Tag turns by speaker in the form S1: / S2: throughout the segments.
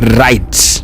S1: Right,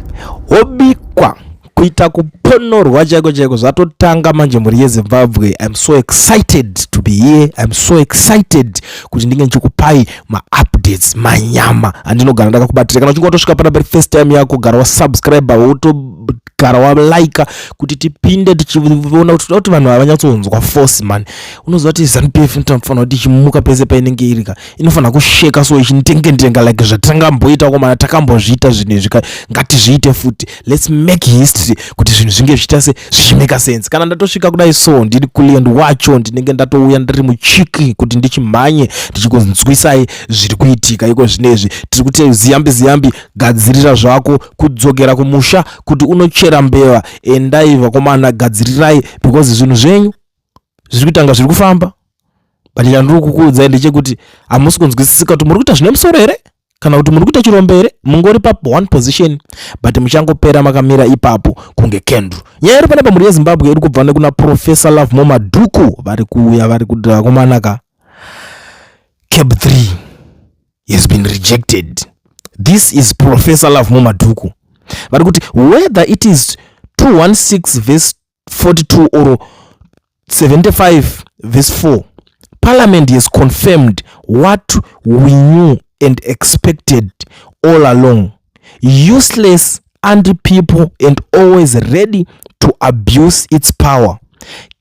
S1: wobikwa kuita kuponorwa chaiko chaiko. Zvatotanga manje, mhuri yeZimbabwe. I'm so excited to be here. I'm so excited kuti ndinge ndichikupai maupdates manyama andinogara ndakakubatira. Kana uchinge watosvika panapa first time yako, gara wasubscribe, wotogara walika kuti tipinde tichiona kuti toda kuti vanhu havanyatsonzwa force man. Unoziva kuti ZANU PF inofanira kuti ichimuka pese painenge irika, inofanira kusheka so ichintengentenga like zvatangamboita komana. Takambozviita zvinhu izvi, ngatizviite futi. Let's make history kuti zvinhu zvinge zvichiita se zvichimeka sense. Kana ndatosvika kudai so, ndiri kulient wacho, ndinenge ndatouya ndiri muchiki kuti ndichimhanye ndichikunzwisai zviri kuitika iko zvinezvi. Tiri kuti Ziyambi Ziyambi, gadzirira zvako kudzokera kumusha kuti unochera mbeva. Endai vakomana, gadzirirai, because zvinhu zvenyu zviri kuitanga zviri kufamba. But chandiri kukuudzai ndechekuti hamusi kunzwisisika kuti muri kuita zvine musoro here kana kuti muri kuita chirombe here. Mungori pa one position, but muchangopera makamira ipapo kunge kendru. Nyaya iri panapa, mhuri yeZimbabwe, iri kubva nekuna Professor Lovemore Madhuku. Vari kuuya vari kuti, vakomanaka, CAB 3 has been rejected. This is Professor Lovemore Madhuku. Vari kuti whether it is 216 verse 42 or 75 verse 4, Parliament has confirmed what we knew and expected all along: useless, anti-people and always ready to abuse its power.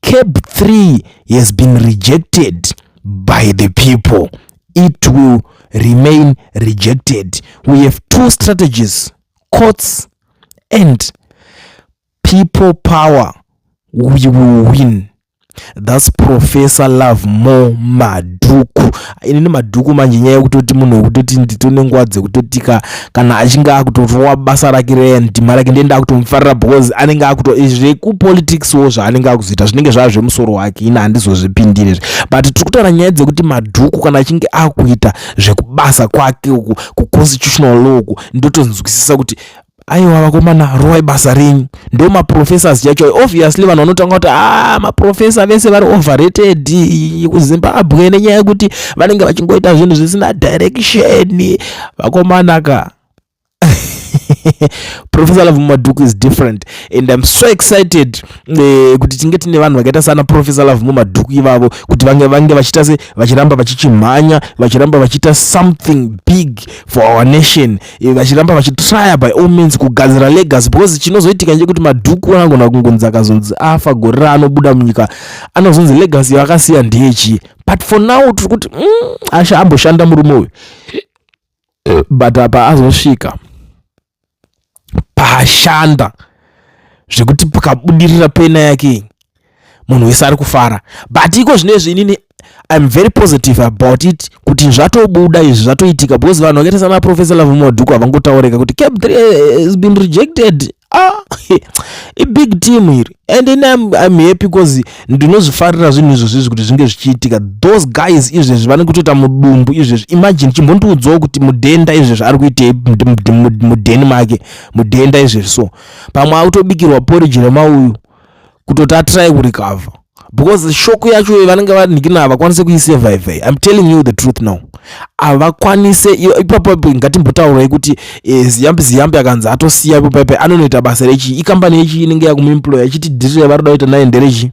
S1: CAB 3 has been rejected by the people. It will remain rejected. We have two strategies, courts and people power. We will win. That's Professor Lovemore Madhuku. Inini Madhuku manje, nyaya yekutoti munhu wekutoti nditone nguva dzekutotika kana achinge akutorova basa rake rendima rake, ndienda akutomufarira because anenge akuto zvekupoliticswo zvaanenge akuzoita zvinenge zvava zvemusoro wake. Ini handizozvipindire, but tiri kutaura nyaya dzekuti Madhuku kana achinge akuita zvekubasa kwake uku kuconstitutional law uku, ndotonzwisisa kuti aiwa vakomana, rovai basa renyu. Ndo maprofessors chacho. Obviously vanhu vanotanga kuti a ah, maprofesa vese vari overrated kuZimbabwe nenyaya yekuti vanenge vachingoita zvinhu zvisina direction. Vakomanaka, Professor Lovemore Madhuku is different and I'm so excited kuti tinge tine vanhu vakaita sana Professor Lovemore Madhuku ivavo, kuti vange vachiita se vachiramba vachichimhanya, vachiramba vachiita something big for our nation, vachiramba vachitrya by all means kugadzira legacy, because chinozoitika ndechekuti Madhuku anogona kungonzi akazonzi afa gore raanobuda munyika, anozonzi legacy yavakasiya ndeyechii? But for now tiri kuti asha amboshanda murume uyu, but apa azosvika paashanda zvekuti pakabudirira pena yake, munhu wese ari kufara. But iko zvinezvi inini I'm very positive about it kuti zvatobuda izvi, zvatoitika, because vanhu vakaita sana Professor Lovemore Madhuku havangotaurika kuti CAB 3 has been rejected. Ah, ibig team iri and ini I'm happy because ndinozvifarira zvinhu izvozvizvi kuti zvinge zvichiitika. Those guys izvezvi vanenge kutoita mudumbu izvezvi. Imagine, chimbondiudzawo kuti mudhenda izvezvi ari kuitei mudheni make mudhenda izvezvi. So pamwe akutobikirwa porridge nemauyu kutoti atry kurecover, because shock yacho vanenge vanikina havakwanise kuisurvive. I'm telling you the truth now, havakwanise ipapo. Ngatimbotaurai kuti Ziyambi Ziyambi akanzi atosiya ipapo, anonoita basa rechii? Ikambani yechii inenge yakumuemploya ichiti dhiri ravari kuda kuita naye nderechii?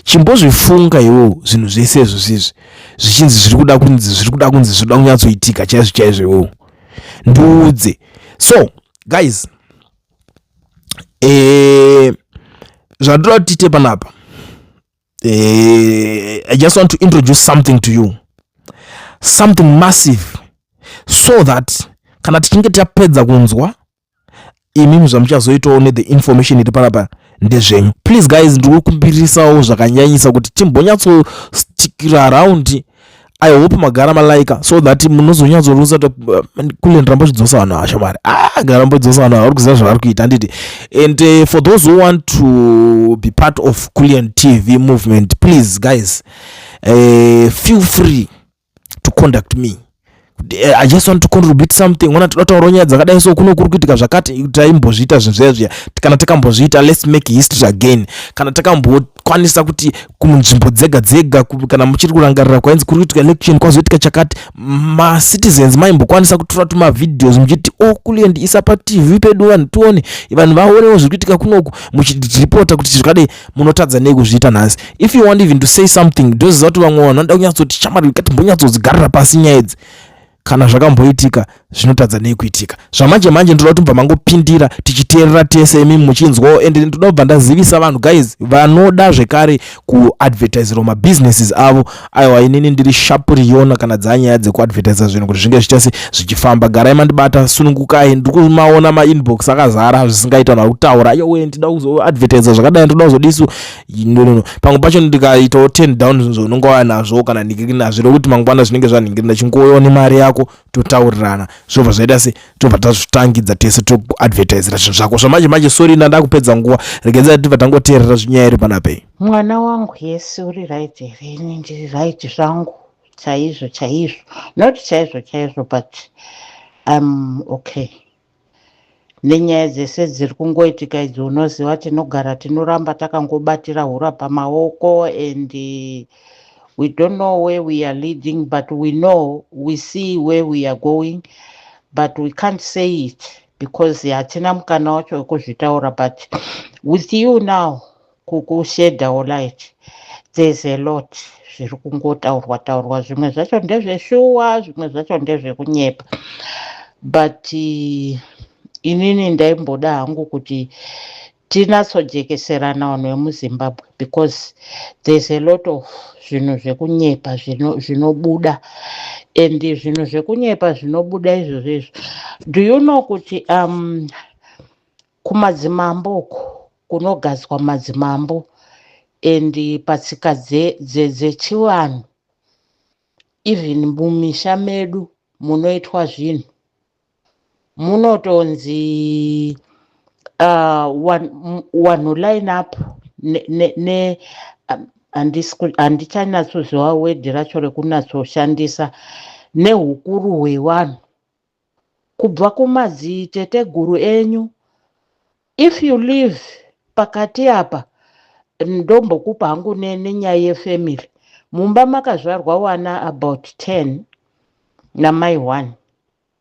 S1: Chimbozvifunga iwowo zvinhu zvese izvo zvizvi zvichinzi zviri kuda kunzi zviri kuda kunyatsoitika chaizvo chaizvo. Iwowo ndiudze. So guys, zvandoda kuti tiite panapa, I just want to introduce something to you, something massive, so that kana tichinge tapedza kunzwa, imimi zvamuchazoitawo nethe information iri panapa ndezvenyu. Please guys, ndiri kukumbirisawo zvakanyanyisa kuti timbonyatsostikira around. I hope magara malaika so that munozonyatsorusa kule. Ndirambochidzosa vanhu ashamwari. Ah, gara mbodzosa vanhu vari kuziva zvavari kuita, handiti? And for those who want to be part of Culian TV movement, please guys, feel free to contact me. I just want to contribute something. Ona, toda taurawo nyaya dzakadai, so kuno kuri kuitika zvakati. Taimbozviita zvinhu zviya zviya. Kana takambozviita, let's make history again. Kana takambokwanisa kuti kunzvimbo dzega dzega, kana muchiri kurangarira, kwainzi kuri kuitika election, kwazoitika chakati, macitizens maimbokwanisa kutora tumavideos muchiti, "O oh, Kulient, isa paTV pedu, vanhu tione, vanhu vaonewo zviri kuitika kunoku," muchiripota kuti zvakadai. Munotadza nei kuzviita nhasi? If you want even to say something, ndoziva kuti vamwe vanhu vanoda kunyatsoti, "Shamari, katimbonyatsodzigarira pasi nyaya idzi." Kana zvakamboitika, zvinotadza nei kuitika zvamanje manje? Ndoda kuti mubva mangopindira, tichiteerera tese, imi muchinzwawo. Ende ndoda kubva ndazivisa vanhu, guys, vanoda zvekare kuadvertiserawo mabusinesses avo. Aiwa, inini ndiri shapuriona kana dzanyaya dzekuadvertisa zvinhu kuti zvinge zvichase zvichifamba. Garai mandibata, sunungukai. Ndiri kumaona mainbox akazara zvisingaita, vanhu vari kutaura, "Yowe, ndida kuzoadvertisa zvakadai, ndoda kuzodisu." No, no, no. Pamwe pacho ndikaitawo 10 down, zvaunonga waya nazvo kana nazvo, rekuti mangwana zvinenge zvanhingirina. Chingouyawo nemari yako, totaurirana, zvobva zvaita se tobva tazvitangidza tese, tokuadvertisera zvinhu zvako zvamanje manje. Sorry, ndanda kupedza nguva. Regedzai tibva tangoteerera zvinyaya iri panapei.
S2: Mwana wangu, yes, uri right here? Ini ndiri right zvangu, chaizvo chaizvo. Not chaizvo chaizvo, but I'm okay. Nenyaya dzese dziri kungoitika idzi, unoziva tinogara tinoramba takangobatira hura pamaoko, and we don't know where we are leading, but we know, we see where we are going, but we can't say it because hatina mukana wacho wekuzvitaura. But with you now kukushedawo light, there's a lot zviri kungotaurwa taurwa. Zvimwe zvacho ndezveshuwa, zvimwe zvacho ndezvekunyepa, but inini ndaimboda hangu kuti tinatsojekeserana vanhu vemuZimbabwe, because there's a lot of zvinhu zvekunyepa zvinobuda, and zvinhu zvekunyepa zvinobuda izvozvo izvo, do you know kuti kumadzimambo uku kunogadzwa madzimambo, and patsika dzechivanhu, even mumisha medu munoitwa zvinhu, munotonzi wanhu line up ne handichanyatsoziva wedhi racho rekunatsoshandisa, nehukuru hwevanhu kubva kumadziteteguru enyu. If you live pakati apa, ndombokupa hangu nenyaya yefamily. Mumba makazvarwa wana about 10 namai 1.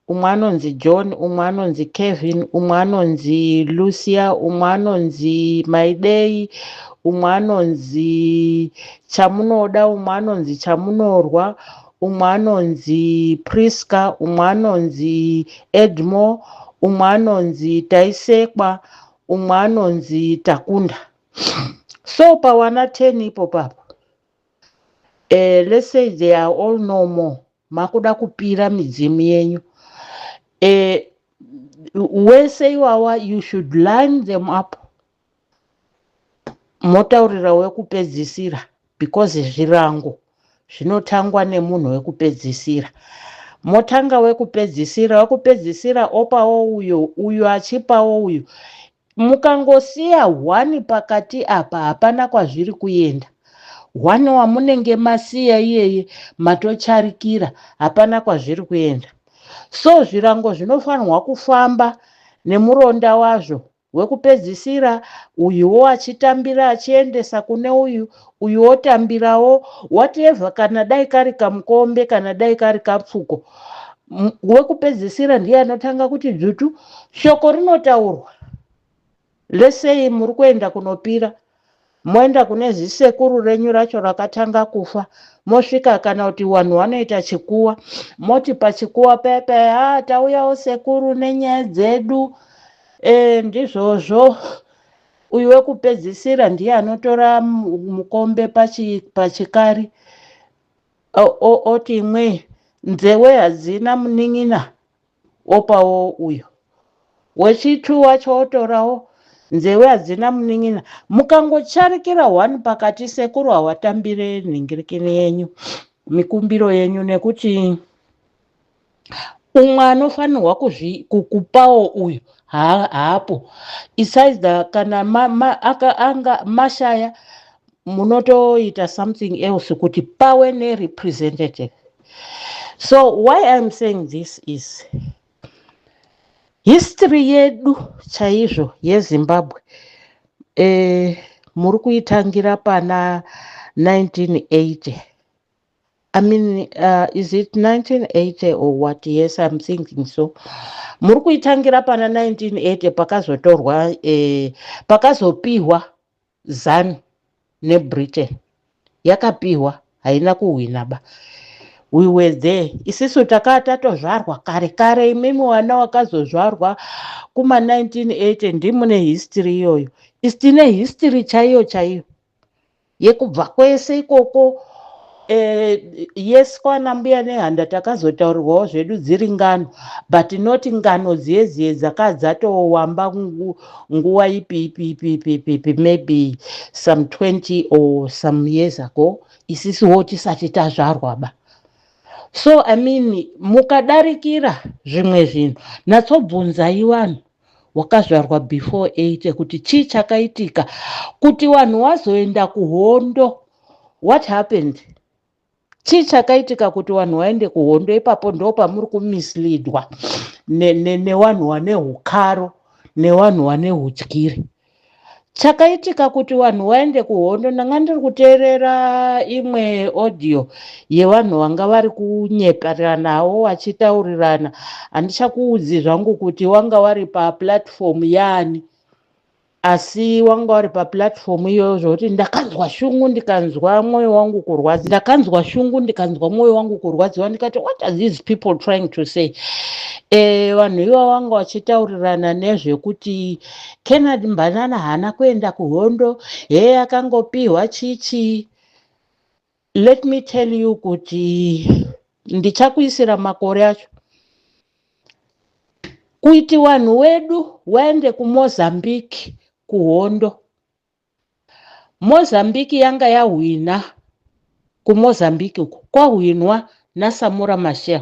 S2: Umwe anonzi John, umwe anonzi Kevin, umwe anonzi Lucia, umwe anonzi Maidei, umwe anonzi Chamunoda, umwe anonzi Chamunorwa, umwe anonzi Priska, umwe anonzi Edmore, umwe anonzi Taisekwa, umwe anonzi Takunda. So pawana 10 ipo papo, let's say they are all no more, makuda kupira midzimu yenyu wese iwawa, you should line them up, motaurira wekupedzisira, because zvirango zvinotangwa nemunhu wekupedzisira. Motanga wekupedzisira, wekupedzisira opawo uyo, uyo achipawo uyo. Mukangosiya one pakati apa, hapana kwazviri kuenda. One wamunenge masiya iyeye, matocharikira, hapana kwazviri kuenda. So zvirango zvinofanirwa kufamba nemuronda wazvo, wekupedzisira uyuwo achitambira, achiendesa kune uyu, uyu wotambirawo, whatever. Kana dai kari kamukombe, kana dai kari kapfuko, wekupedzisira ndiye anotanga kuti dzvutu. Shoko rinotaurwa. Lesei muri kuenda kunopira, moenda kune zisekuru renyu racho rakatanga kufa, mosvika, kana kuti vanhu vanoita chikuwa, moti pachikuwa paya paya, "A, tauyawo sekuru nenyaya dzedu." Ndizvozvo, uyu wekupedzisira ndiye anotora mukombe pachikari, oti, "Imwe nzewe hadzina munin'ina," opawo uyo wechitu wacho, otorawo, "Nzewe hadzina munin'ina." Mukangocharikira one pakati, sekuru hawatambire nhingirikini yenyu, mikumbiro yenyu, nekuti umwe anofanirwa kupawo uyu haapo. Isaidha kana anga mashaya, munotoita something else kuti pawe nerepresentative. So why I'm saying this is history yedu chaizvo yeZimbabwe, muri kuitangira pana 1980. I mean, is it 1980 or what? Yes, I'm thinking so. Muri kuitangira pana 1980 pakazotorwa, pakazopihwa ZANU neBritain. Yakapihwa, haina kuhwina ba. We were there isisu, takaa tatozvarwa kare kare. Imimi wana wakazozvarwa kuma1980, ndimune history iyoyo. Isi tine history chaiyo chaiyo yekubva kwese ikoko. Yes, kwana Mbuya Nehanda takazotaurirwawo zvedu dziri ngano, but not ngano dziye dziye dzakaa dzatowamba nguva ipi ipi ipi ipi ipi ipi, maybe some 20 or some years ago, isisiwo tisati tazvarwa ba. So I mean, mukadarikira zvimwe zvinhu, natsobvunzai vanhu wakazvarwa before 80 kuti chii chakaitika kuti vanhu wazoenda kuhondo. What happened? Chii chakaitika kuti vanhu vaende kuhondo? Ipapo ndo pamuri kumisleadwa nevanhu vane ukaro nevanhu vane udyire. Chakaitika kuti vanhu vaende kuhondo, ndanga ndiri kuteerera imwe audio yevanhu vanga vari kunyeperanawo vachitaurirana. Handichakuudzi zvangu kuti wanga vari paplatform yani, asi wanga uri paplatform iyoyo zvokuti ndakanzwa shungu, ndikanzwa mwoyo wangu kurwadza. Ndakanzwa shungu, ndikanzwa mwoyo wangu kurwadziwa, ndikati, "What are these people trying to say?" Vanhu iva vanga vachitaurirana nezvekuti Kennedy Mbanana haana kuenda kuhondo, he akangopiwa chichi. Let me tell you kuti ndichakuisira makore acho kuti vanhu wedu waende kuMozambique kuhondo. Mozambique yanga yahwina. KuMozambique uku kwahwinwa naSamora Machel.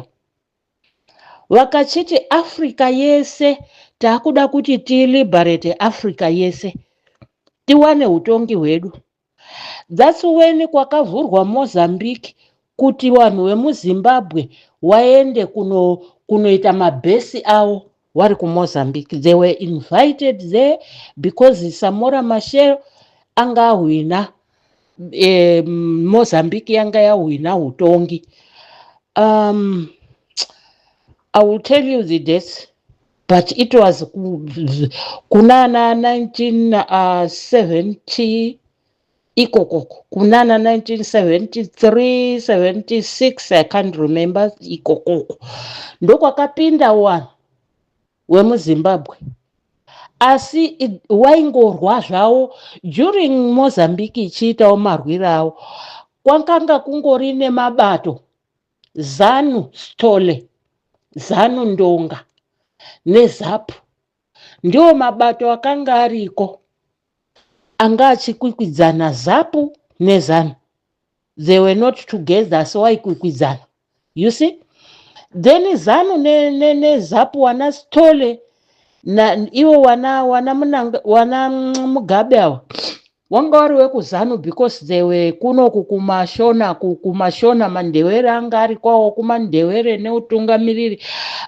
S2: Vakachiti Africa yese, taakuda kuti tiliberate Africa yese, tiwane utongi hwedu. That's when kwakavhurwa Mozambique kuti vanhu vemuZimbabwe waende kunoita mabhesi avo vari kuMozambique. They were invited there because Samora Machel anga ahwina, Mozambique yanga yahwina utongi. I will tell you the dates, but it was kunana 1970 ikokoko, kunana 1973, 76, I can't remember. Ikokoko ndokwakapinda vanhu wemuZimbabwe, asi waingorwa zvavo during Mozambique ichiitawo marwiro avo. Kwakanga kungori nemabato, ZANU Sithole, ZANU Ndonga neZAPU, ndiwo mabato akanga ariko anga achikwikwidzana. ZAPU neZANU, they were not together, asi waikwikwidzana, you see. Then ZANU neZAPU, wana Sithole na ivo wana Mugabe ava wanga vari wekuZANU because they were kunoku kuMashona, kuMashona Mandewere anga ari kwawo kuMandewere neutungamiriri.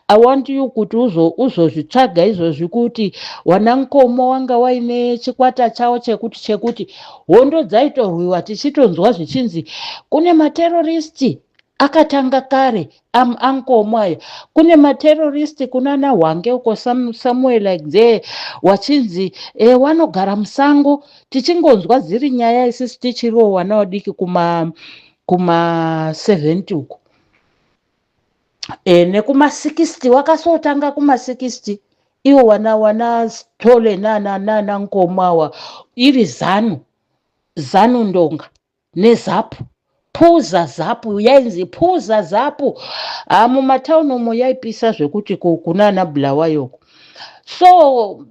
S2: I want you kuti uzozvitsvaga izvozvi kuti wana Nkomo wanga waine chikwata chavo chekuti hondo dzaitorwiwa, tichitonzwa zvichinzi kune materrorists akatanga kare aNkomo aya, kune materrorists kunana Hwange uko, somewhere like there, wachinzi wanogara musango. Tichingonzwa dziri nyaya isisi tichiriwo wana vadiki kuma 70 uko, nekuma60, wakasotanga kuma60 iwo wana Sithole nana Nkomo awa, iri ZANU Ndonga neZAPU, Puza ZAPU, yainzi Puza ZAPU. Ha, mumatauni umo yaipisa zvekuti kunana Bulawayo. So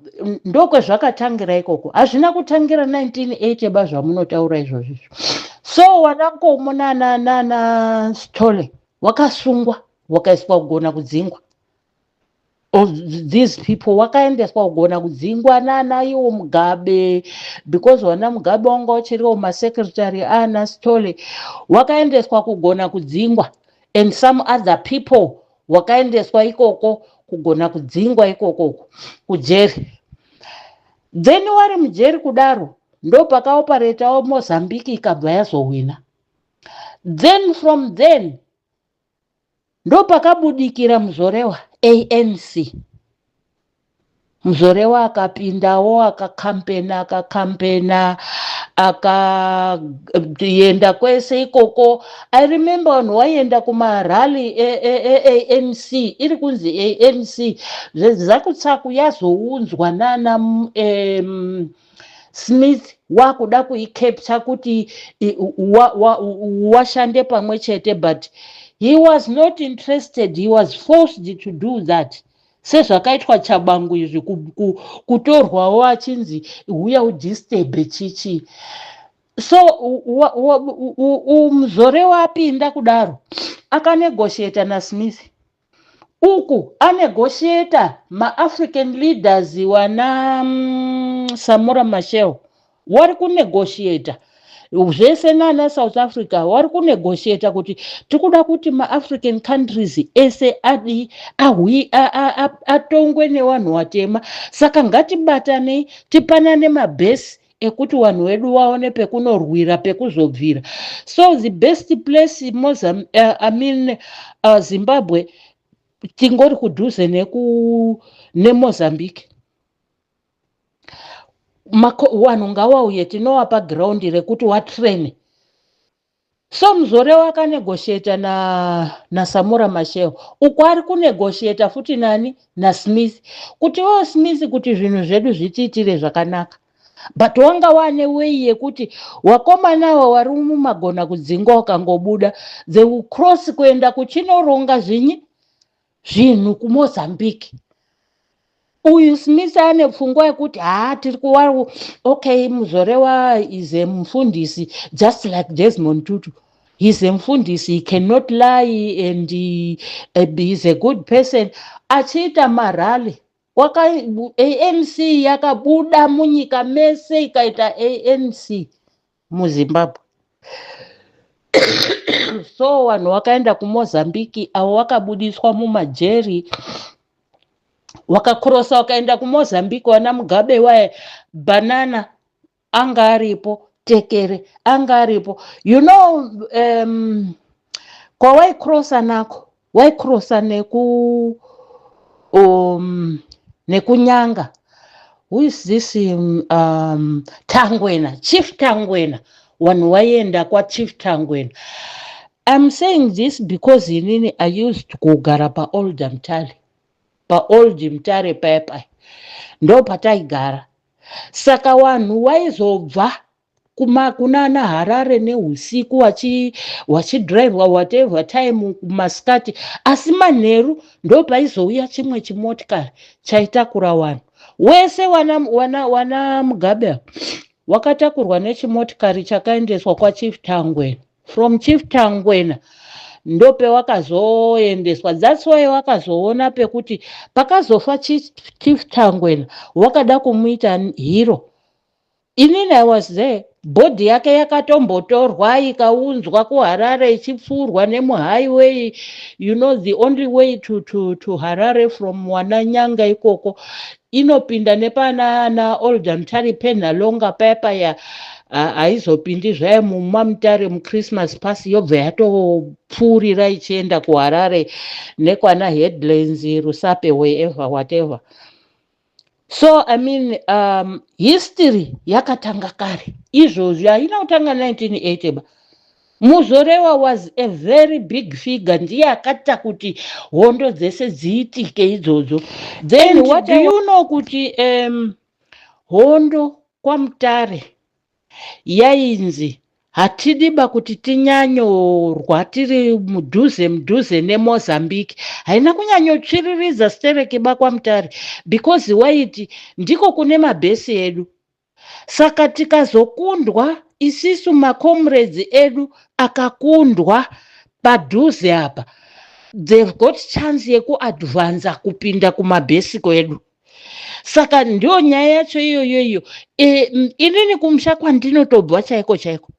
S2: ndokwezvakatangira ikoko. Hazvina kutangira 1980 ba zvamunotaura izvozvizvo. So wana Nkomo nana Sithole wakasungwa, wakaiswa kugona kudzingwa. These people wakaendeswa kugona kudzingwa nana iwo Mugabe, because wana Mugabe wanga uchiriwo masecretary ana Sithole, wakaendeswa kugona kudzingwa. And some other people wakaendeswa ikoko kugona kudzingwa ikokoko kujeri. Then wari mujeri kudaro, ndo pakaoparetawo Mozambique, ikabva yazohwina. Then from then ndo pakabudikira Muzorewa, ANC. Muzorewa akapindawo, akakampena, akakampena, akaenda kwese ikoko. I remember vanhu waienda kumarally eANC, iri kunzi ANC. ZANU-PF yazounzwa nana Smith, wakuda kuicapture kuti washande pamwe chete, but he was not interested. He was forced to do that, sezvakaitwa Chabangu izvi, kutorwawo achinzi huya udisturbe chichi. So Muzorewa apinda kudaro, akanegotiata naSmith uku, anegotiata maAfrican leaders, wana Samora Machel wari kunegotiata zvese nana South Africa, wari kunegotiata kuti tikuda kuti maAfrican countries ese adi ahwi atongwe nevanhu vatema, saka ngatibatanei, tipanane mabhesi ekuti vanhu vedu vaone pekunorwira, pekuzobvira. So the best place, I mean, Zimbabwe tingori kudhuze neMozambique. Vanhu ngavauye, tinovapa giraundi rekuti watraine. So Muzorewa akanegotiata naSamora Machel uko, ari kunegotiata futi nani, naSmith, kuti o Smith, kuti zvinhu zvedu zvitiitire zvakanaka. But wanga wane way yekuti wakomana ava wari mumagona kudzingwa, wakangobuda, they will cross kuenda kuchinoronga zvinyi zvinhu kuMozambique. Uyu Smith ane pfungwa yekuti haa, tiri kuwa, okay, Muzorewa is a mufundisi, just like Desmond Tutu. He's a mufundisi, he cannot lie and he's a good person. Achiita marally, ANC yakabuda munyika mese, ikaita ANC muZimbabwe. So vanhu vakaenda kuMozambique, avo vakabudiswa mumajeri, wakakrosa, wakaenda kuMozambique. Wana Mugabe waye, Banana anga aripo, Tekere anga aripo. Kwawaikrosa nako, waikrosa nekuNyanga. Who is this? Tangwena, Chief Tangwena. Vanhu waienda kwaChief Tangwena. I'm saying this because inini I used kugara paOld Mutare, paOld Mutare paya paya ndo pataigara. Saka vanhu waizobva kunana Harare neusiku, wachidhiraivwa whatever time kumasikati, asi manheru ndo paizouya chimwe chimotikari chaitakura vanhu wese. Wana Mugabe wakatakurwa nechimotikari chakaendeswa kwaChief Tangwena. From Chief Tangwena ndopewakazoendeswa. That's why wakazoona pekuti pakazofa Chief Tangwena, wakada kumuita hero. Inini I was there. Body yake yakatombotorwa, ikaunzwa kuHarare, ichipfuurwa nemuhighway. You know the only way to Harare from Wananyanga ikoko inopinda nepana naOld Mutare, Penhalonga paya. Haizopindi zvayo mumaMutare muChristmas Pass, yobva yatopfuurira ichienda kuHarare nekwana Headlands, Rusape, wherever, whatever. So I mean, history yakatanga kare izvozvi, haina kutanga 1980 ba. Muzorewa was a very big figure, ndiye akaita kuti hondo dzese dziitike idzodzo. Then what do you know kuti hondo kwaMutare yainzi hatidiba kuti tinyanyorwa tiri mudhuze mudhuze neMozambique. Haina kunyanyotsviriridza stereki ba kwaMutare, because waiti ndiko kune mabhesi edu, saka tikazokundwa isisu, macomrades edu akakundwa padhuze apa, they've got chance yekuadvansa kupinda kumabhesi kwedu. Saka ndio nyaya yacho iyoyo iyo. Inini kumusha kwandinotobva chaiko chaiko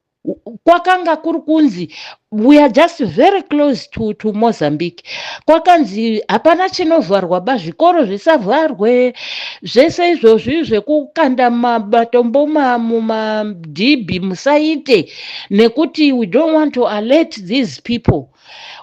S2: kwakanga kuri kunzi We are just very close to Mozambique. Kwakanzi hapana chinovharwa ba, zvikoro zvisavharwe, zvese izvozvi zvekukanda matombo mumadhibhi musaite, nekuti we don't want to alert these people.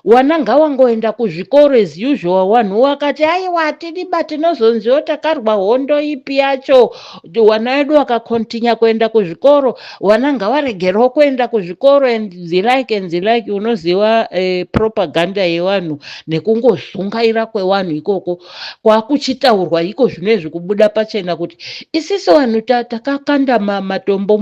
S2: Wana ngawangoenda kuzvikoro as usual. Vanhu vakati, "Aiwa, hatidi ba, tinozonziwo takarwa hondo ipi yacho?" Wana vedu vakacontinue kuenda kuzvikoro, wana ngavaregerewo kuenda kuzvikoro and the like and the like. Unoziva propaganda yevanhu nekungozungaira kwevanhu ikoko kwakuchitaurwa iko zvinezvi, kubuda pachena kuti isisu vanhu takakanda matombo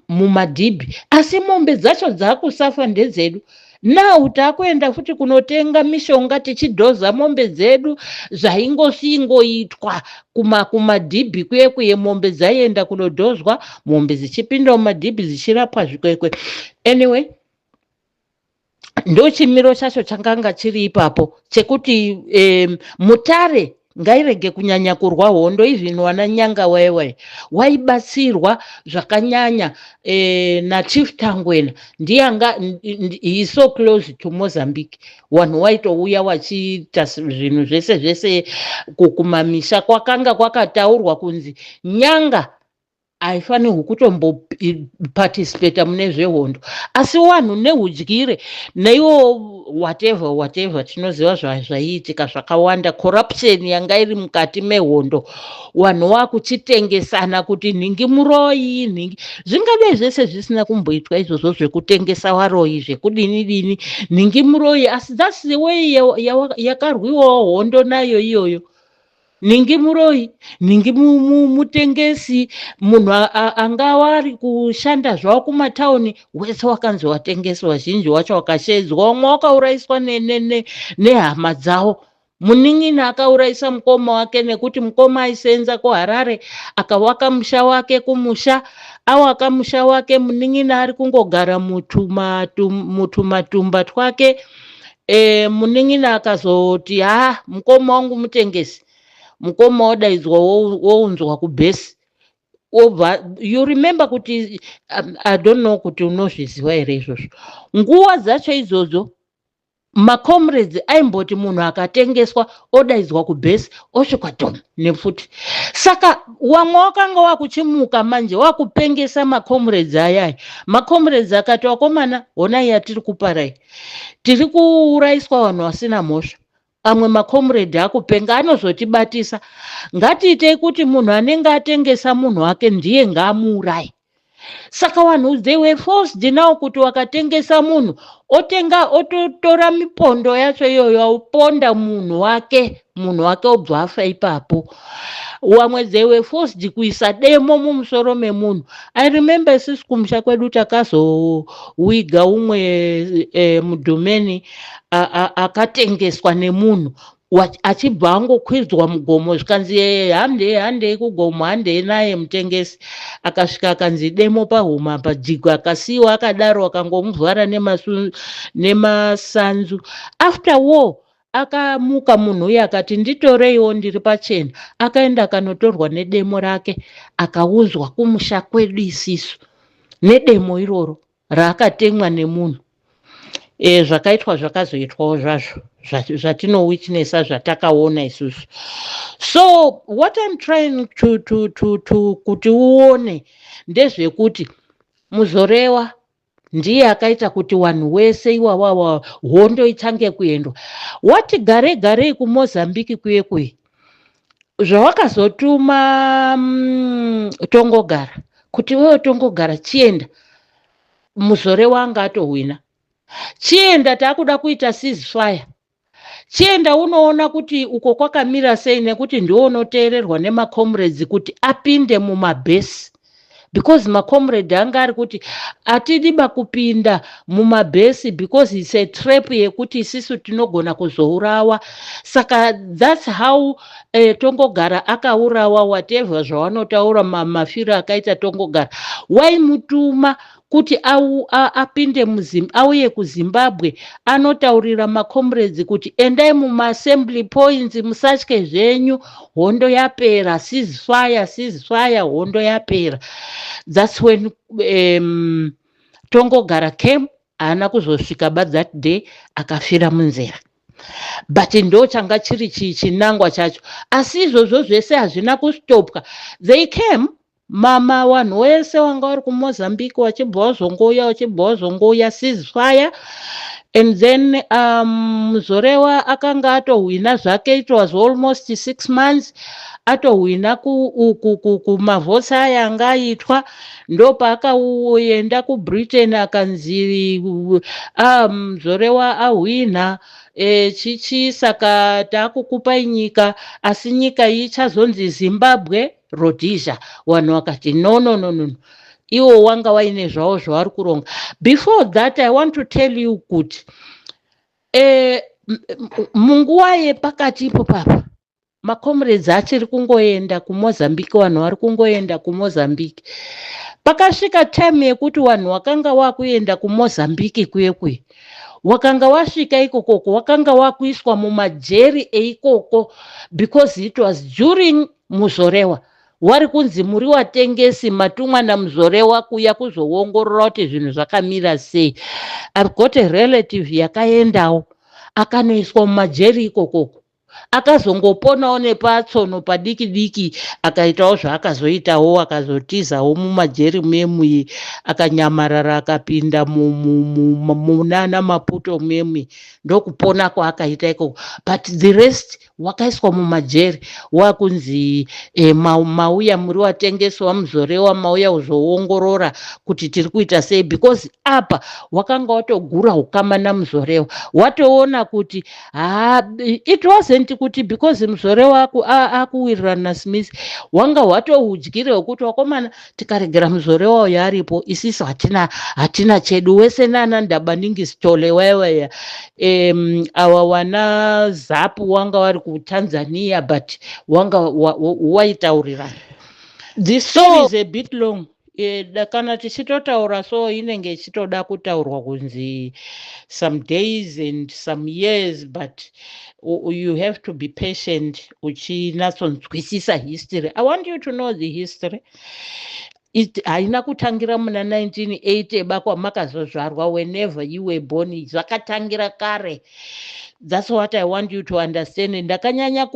S2: mumadhibhi, asi mombe dzacho dzakusafa ndedzedu. Now taakuenda futi kunotenga mishonga tichidhoza mombe dzedu. Zvaingosingoitwa kumadhibhi kuye kuye, mombe dzaienda kunodhozwa, mombe dzichipinda mumadhibhi dzichirapwa zvikwekwe. Anyway, ndochimiro chacho changanga chiri ipapo chekuti Mutare ngairege kunyanya kurwa hondo. Even wana Nyanga waiwai waibatsirwa zvakanyanya naChief Tangwena, ndiye anga he so close to Mozambique. Vanhu waitouya wachiita zvinhu zvese zvese kumamisha. Kwakanga kwakataurwa kunzi Nyanga haifanirwi kutomboparticipata mune zvehondo, asi vanhu neudyire neiwo whatever whatever, tinoziva zvaiitika zvakawanda, corruption yanga iri mukati mehondo, vanhu vakuchitengesana kuti nhingi muroyi, nhingi. Zvingadai zvese zvisina kumboitwa izvozvo zvekutengesa varoyi, zvekudini dini, nhingi muroyi, asi that's the way yakarwiwawo hondo nayo iyoyo. Nhingi muroyi, nhingi mutengesi, munhu angava ari kushanda zvavo kumatauni wese wakanzi watengesi. Vazhinji wacho wakashedzwa, vamwe wakaurayiswa nehama dzavo. Munin'ina akaurayisa mukoma wake nekuti mukoma aisenza kuHarare, akavaka musha wake kumusha. Awaka musha wake, munin'ina ari kungogara mutumatumba twake. Munin'ina akazoti, "Ha, mukoma wangu mutengesi." Mukoma wodaidzwa, wounzwa kubhesi, obva. You remember kuti I don't know kuti unozviziva here izvozvo, nguva dzacho idzodzo macomrades aimboti munhu akatengeswa odaidzwa kubhesi, osvikwa dom nepfuti. Saka wamwe wakanga wakuchimuka manje wakupengesa macomrades ayaya. Macomrades akati, "Vakomana, honai yatiri kuparai, tiri kuurayiswa vanhu vasina mhosva. Amwe macomrade akupenga, anozotibatisa. Ngatiitei kuti munhu anenge atengesa munhu wake ndiye ngaamuurayi." Saka vanhu, they were forced now kuti wakatengesa munhu, otenga, ototora mipondo yacho iyoyo, auponda munhu wake, munhu wake obva afa ipapo. Vamwe, they were forced kuisa demo mumusoro memunhu. I remember isusu kumusha kwedu takazowiga umwe mudhumeni akatengeswa nemunhu, achibva angokwidzwa mugomo, zvikanzi, "Handei, handei kugomo, handei naye mutengesi." Akasvika, akanzi demo pahuma pajigwa, akasiyiwa akadaro, akangomuvhara nemasanzu. After war akamuka munhu uyu akati, "Nditoreiwo, ndiri pachena." Akaenda akanotorwa nedemo rake, akaunzwa kumusha kwedu isisu nedemo iroro raakatemwa nemunhu. Zvakaitwa zvakazoitwawo zvazvo zvatinowitnessa, zvatakaona isusu. So what I'm trying to kuti uone ndezvekuti Muzorewa ndiye akaita kuti vanhu wese iwawawa hondo itange kuendwa. Wati gare garei kuMozambique kuye kuye, zvawakazotuma Tongogara kuti, "Wewe Tongogara, chienda, Muzorewa anga atohwina, chienda, taakuda kuita ceasefire, chienda unoona kuti uko kwakamira sei," nekuti ndiwo unoteererwa nemacomrades kuti apinde mumabhesi, because macomrade anga ari kuti hatidiba kupinda mumabhesi because it's a trap yekuti isisu tinogona kuzourawa. Saka that's how Tongogara akaurawa. Whatever zvavanotaura, mafiro akaita Tongogara, waimutuma kuti apinde auye kuZimbabwe anotaurira macomrades kuti, "Endai mumaassembly points, musatye zvenyu, hondo yapera, ceasefire, ceasefire, hondo yapera." That's when Tongogara came, haana kuzosvika ba that day, akafira munzira, but ndo changa chiri chinangwa chacho. Asi izvozvo zvese hazvina kustopwa. They came, mama, vanhu wese wanga vari kuMozambique vachibva vazongouya, vachibva vazongouya, ceasefire, and then Muzorewa akanga atohwina zvake. It was almost 6 months atohwina kumavhotsi aya anga aitwa. Ndopaakaenda kuBritain, akanzi Muzorewa ahwina, chichi, saka taakukupai nyika, asi nyika iyi ichazonzi Zimbabwe Rhodesia. Vanhu vakati, "No, no, no, no." Iwo wanga waine zvavo zvavari kuronga. Before that, I want to tell you kuti munguva yepakati ipo papa, macomrades achiri kungoenda kuMozambique, vanhu vari kungoenda kuMozambique. Pakasvika time yekuti vanhu vakanga vakuenda kuMozambique kuye kuye, wakanga wasvika ikokoko, wakanga wakuiswa mumajeri eikoko, because it was during Muzorewa. Wari kunzi muri watengesi, matumwa naMuzorewa kuya kuzoongorora kuti zvinhu zvakamira sei. I've got a relative yakaendawo, akanoiswa mumajeri ikokoko, akazongoponawo nepatsono padiki diki, akaitawo zvaakazoitawo, akazotizawo mumajeri memui, akanyamarara, akapinda munana Maputo memui, ndokupona kwaakaita ikoko. But the rest wakaiswa mumajeri, wakunzi mauya muri watengesi waMuzorewa, mauya kuzoongorora kuti tiri kuita sei, because apa wakanga watogura ukama naMuzorewa, watoona kuti ha, it wasn't kuti because Muzorewa akuwirirana naSmith. Wanga hwatoudyire hwekuti wakomana, tikaregera Muzorewa uyo aripo, isisu hatina chedu. Wese nana Ndabaningi Sithole waiwaya, awa wana ZAPU wanga vari kuTanzania, but wanga waitaurirana. The story is a bit long. Kana tichitotaura so, inenge ichitoda kutaurwa kunzi some days and some years, but you have to be patient uchinatsonzwisisa history. I want you to know the history. Haina kutangira muna 1980 bakwamakazozvarwa. Whenever you were born, zvakatangira kare. That's what I want you to understand. Ndakanyanya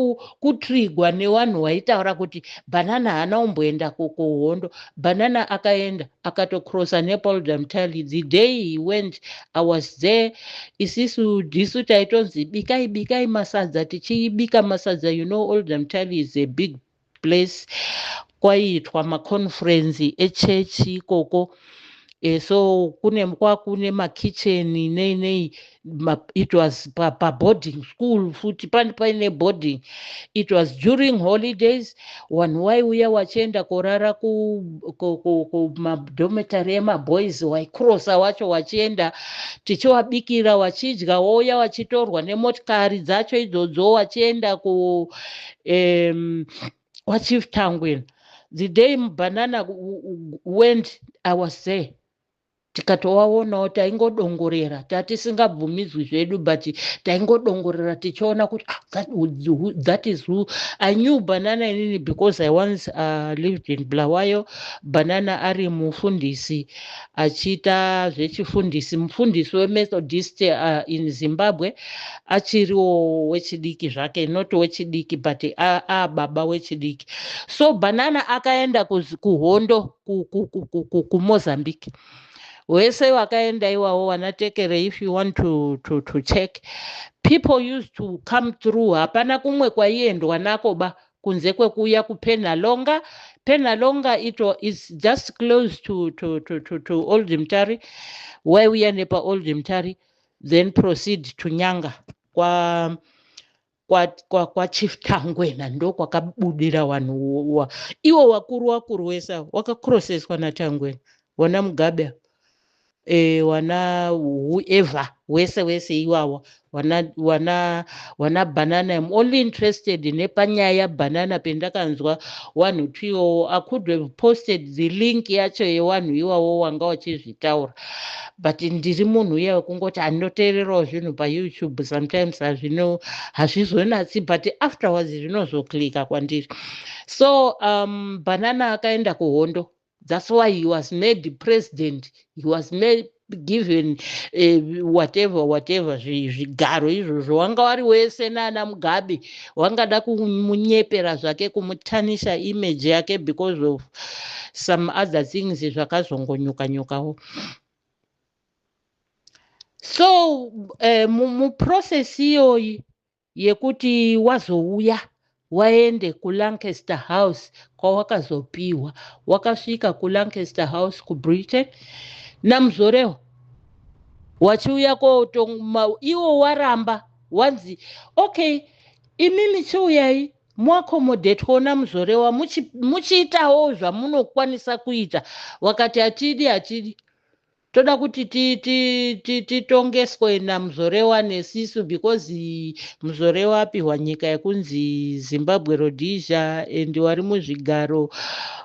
S2: kutrigwa nevanhu vaitaura kuti Banana haana kumboenda kuhondo. Banana akaenda, akatocrossa nepaOldham Tally. The day he went, I was there. Isisu ndisu taitonzi bikai, bikai masadza, tichiibika masadza. You know, Oldham Tally is a big place, kwaiitwa maconference echechi ikoko. So kune kwakune makicheni nei nei. It was paboarding school futi, pane paine boarding. It was during holidays. Vanhu waiuya wachienda korara kumadormitory emaboys, waicrossa wacho wachienda, tichivabikira wachidya, wouya wachitorwa nemotikari dzacho idzodzo, wachienda ku kwaChief Tangwena. The day Banana went, I was there. Tikatovaonawo, taingodongorera, tatisingabvumidzwi zvedu, but taingodongorera tichiona kuti, ah, that is who I knew. Banana inini, because I once lived in Bulawayo. Banana ari mufundisi, achiita zvechifundisi, mufundisi weMethodist in Zimbabwe, achiriwo wechidiki zvake, not wechidiki, but ababa wechidiki. So Banana akaenda kuhondo kuMozambique. Wese wakaenda iwawo wanatekere. If you want to check, people used to come through. Hapana kumwe kwaiendwa nako ba kunze kwekuuya kuPenhalonga. Penhalonga ito is just close to Old Mutare. Waiuya nepaOld Mutare, then proceed to Nyanga kwa kwaChief Tangwena. Ndo kwakabudira vanhu iwo wakuru wakuru wese wakacrosseswa naTangwena, wana Mugabe, wana whoever, wese wese iwawa, wana Banana. I'm only interested nepanyaya yaBanana pendakanzwa vanhu twiwo. I could have posted the link yacho yevanhu iwawo wanga wachizvitaura, but ndiri munhu uya wekungoti andinoteererawo zvinhu paYouTube. Sometimes hazvino hazvizonatsi, but afterwards zvinozoclicka kwandiri. So Banana akaenda kuhondo. That's why he was made president. He was made given whatever whatever, zvigaro izvozvo. Wanga wari wese naana Mugabe, wangada kumunyepera zvake, kumutarnisha image yake because of some other things zvakazongonyuka nyukawo. So muprocess iyoyi yekuti wazouya waende kuLancaster House kwawakazopiwa, wakasvika kuLancaster House kuBritain naMuzorewa, wachiuya kotoma, iwo waramba, wanzi, "Okay, imimi chiuyai muaccommodatwawo naMuzorewa, muchiitawo zvamunokwanisa kuita." Wakati, "Hatidi, hatidi, toda kuti titongeswe naMuzorewa nesisu, because Muzorewa apiwa nyika yekunzi Zimbabwe Rhodesia, and wari muzvigaro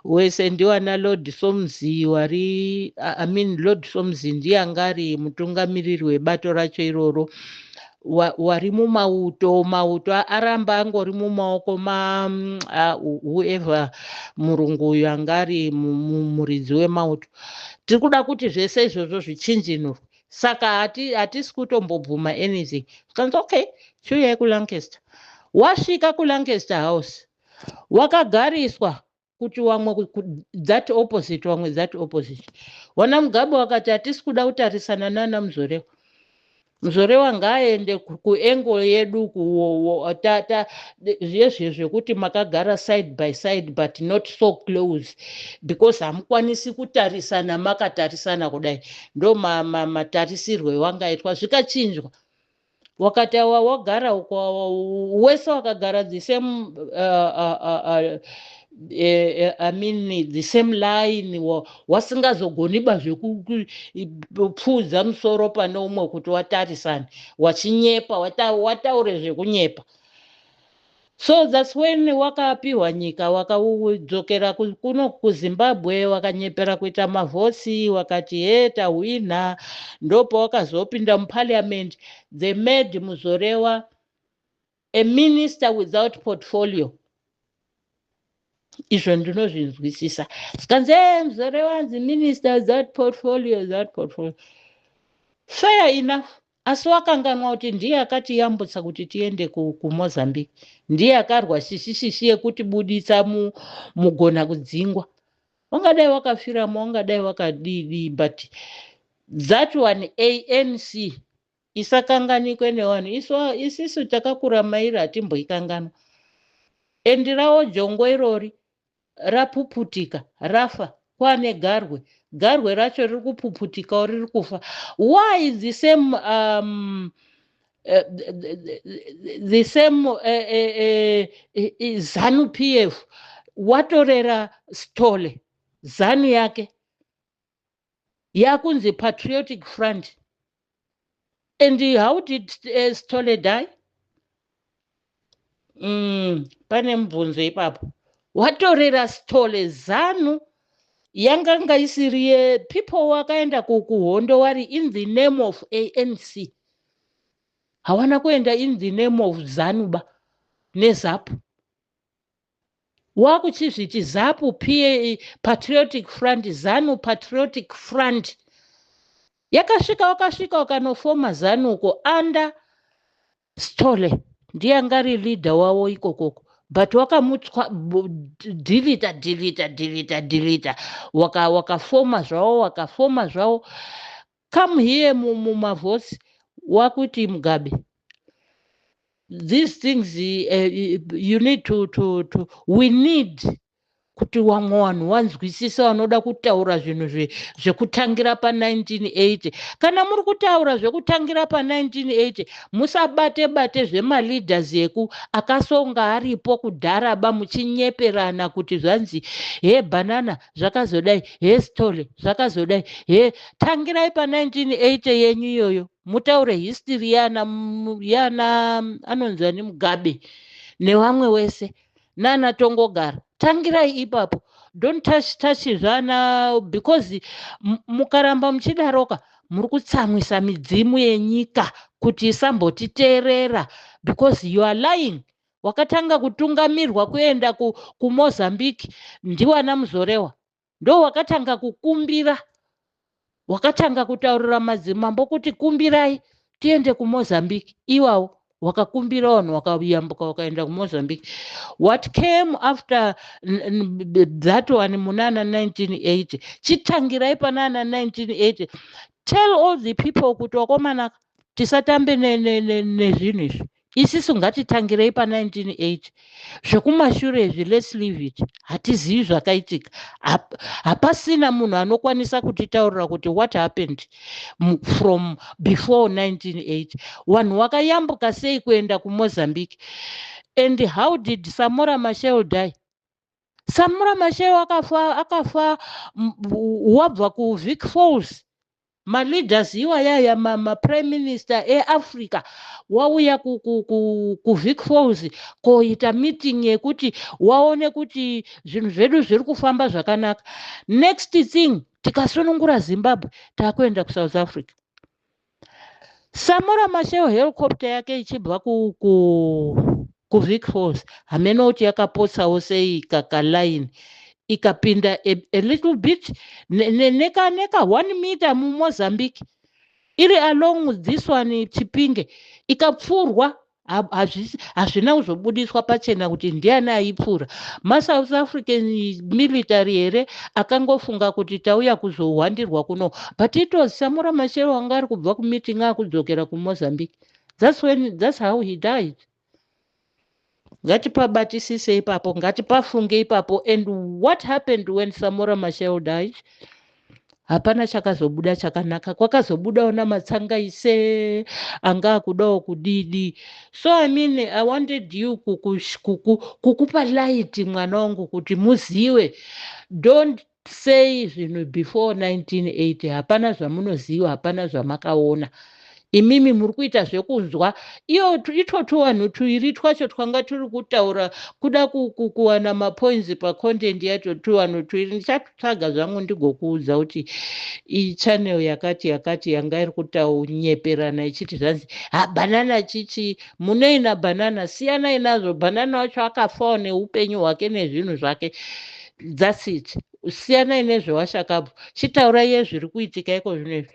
S2: wese ndiwana Lord Soames wari, I mean, Lord Soames ndiye anga ari mutungamiriri webato racho iroro. Wari mumauto, mauto aramba angori mumaoko ma whoever murungu uyu anga ari muridzi wemauto. Tiri kuda kuti zvese izvozvo zvichinjinurwe, saka hatisi kutombobvuma anything." Zvikanzi, "Okay, chiuyai kuLancaster." Wasvika kuLancaster House, wakagariswa kuti wamwe that opposite, wamwe that opposite. Wana Mugabe wakati, "Hatisi kuda kutarisana nana Muzorewa. Muzorewa ngaaende kuangle yedu." Zvezve zvekuti makagara side by side but not so close, because hamukwanisi kutarisana makatarisana kudai. Ndo matarisirwo ewangaitwa. Zvikachinjwa, wakati awa wagara uko, wese wakagara the same, I mean, the same line, wasingazogoni ba zvekupfuudza musoro pane umwe kuti watarisana, wachinyepa, wataure zvekunyepa. So that's when wakapiwa nyika, wakadzokera kuno kuZimbabwe, wakanyepera kuita mavotes, wakati, "He, tahwina." Ndopawakazopinda muparliament. They made Muzorewa a minister without portfolio. Izvo ndinozvinzwisisa. Zikanzi, "E, Muzorewa anzi minister without portfolio, without portfolio." Fair enough, asi wakanganwa kuti ndiye akatiyambutsa kuti tiende kuMozambique, ndiye akarwa shishi shishi yekutibuditsa mugona kudzingwa. Wangadai wakafiramo, wangadai wakadidi, but that one, ANC isakanganikwe nevanhu. Isisu takakura mairi, hatimboikanganwa. Endi rawo jongo irori rapuputika, rafa. Kwane garwe, garwe racho riri kupuputikawo, riri kufa. Why the same the same ZANU PF watorera Sithole ZANU yake yakunzi Patriotic Front? And how did Sithole die? Pane mubvunzo ipapo. Watorera Sithole ZANU yanganga isiri yepeople wakaenda kuhondo wari in the name of ANC. Hawana kuenda in the name of ZANU ba neZAPU. Wakuchizviti ZAPU pa Patriotic Front, ZANU Patriotic Front yakasvika, wakasvika wakanofoma ZANUko under Sithole, ndiye anga ari leader wavo ikokoko, but wakamutswa, delete, delete, delete, delete, wakafoma zvavo, wakafoma zvavo. Come here mumavotes, wakuti, "Mugabe, these things, you need to we need kuti vamwe vanhu vanzwisise vanoda kutaura zvinhu zvekutangira pa1980. Kana muri kutaura zvekutangira pa1980, musabate bate zvemaleaders eku akasonga aripo kudharaba, muchinyeperana kuti zvanzi, he, Banana zvakazodai, he, Sithole zvakazodai, he. Tangirai pa1980 yenyu iyoyo, mutaure history yana yana anonzi ani, Mugabe nevamwe wese nana Tongogara. Tangirai ipapo. Don't touch touch zvana, because mukaramba muchidaroka, muri kutsamwisa midzimu yenyika kuti isambotiteerera, because you are lying. Wakatanga kutungamirwa kuenda kuMozambique ndiwana Muzorewa. Ndo wakatanga kukumbira, wakatanga kutaurira madzimambo kuti kumbirai tiende kuMozambique. Iwawo wakakumbira, vanhu wakayambuka, wakaenda kuMozambique. What came after that one munana 1980? Chitangirai panana 1980. Tell all the people kuti wakomanaka, tisatambe nezvinhu izvi. Isisu ngatitangirei pa1980. Zvekumashure izvi, let's leave it. Hatizivi zvakaitika. Hapasina munhu anokwanisa kutitaurira kuti what happened from before 1980. Vanhu wakayambuka sei kuenda kuMozambique? And how did Samora Machel die? Samora Machel akafa, akafa wabva kuVic Falls. Maleaders iwayaya, maprime minister eAfrica, wauya kuVic Falls koita meeting yekuti waone kuti zvinhu zvedu zviri kufamba zvakanaka. Next thing, tikasunungura Zimbabwe, taakuenda kuSouth Africa. Samora Machel, helicopter yake ichibva kuVic Falls, hameno kuti yakapotsawo sei kakaline, ikapinda a little bit neka 1 meter muMozambique, iri along this one Chipinge, ikapfurwa. Hazvina kuzobudiswa pachena kuti ndiani aipfura. MaSouth African military here akangofunga kuti tauya kuzohwandirwa kuno? But it was Samora Machel anga ari kubva kumeeting akudzokera kuMozambique. That's how he died. Ngatipabatisise ipapo, ngatipafunge ipapo. And what happened when Samora Machel died? Hapana chakazobuda chakanaka. Kwakazobudawo namatsangaise anga akudawo kudidi. So I mean, I wanted you kukupa light, mwana wangu, kuti muzive. Don't say zvinhu before 1980. Hapana zvamunoziva, hapana zvamakaona. Imimi muri kuita zvekunzwa. Iyo itwo tuvanhu tuiri twacho twanga turi kutaura kuda kuwana mapoints pacontent yacho. Tuvanhu tuiri ndichatutsvaga zvangu, ndigokuudza kuti ichannel yakati yakati yanga iri kutaunyeperana ichiti zvanzi habhanana chichi munoina bhanana. Siyanai nazvo. Bhanana wacho akafawo neupenyu hwake nezvinhu zvake. That's it. Siyanai nezvewashakabva. Chitaurai yezviri kuitika iko zvino izvi.